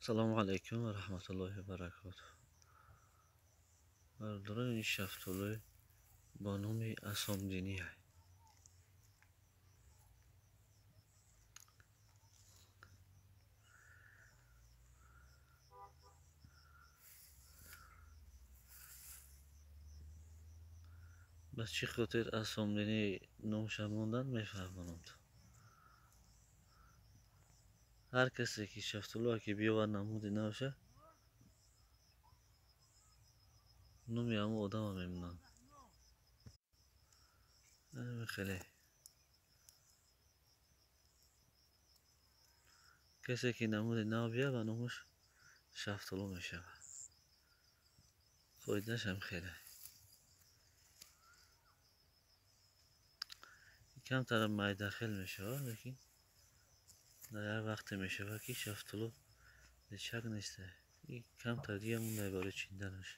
Салому алайкум ва раҳматуллоҳи ва баракотуҳ. Бародарон, ин шафтолӯи бо номи Асомдинӣ. Ба чӣ хотир Асомдинӣ номша мондан, мефаҳмонам. Ҳар касе ки шафтолӯа ки биёвад, намуди навша, номи ҳамон одама мемонанд. Хеле касе ки намуди нав бия, ба номаш шафтолӯ мешавад. Фоидаашам хеле камтара майдахел мешавад, лекин дар як вақте мешавад, ки шафтолӯ чак неста, камтар дига монда барои чинданаш.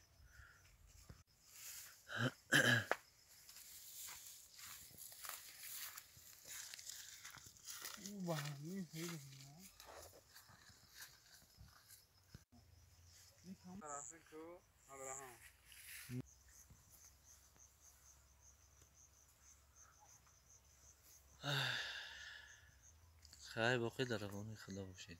Хайр, боқӣ дар равонаи Худо бошед.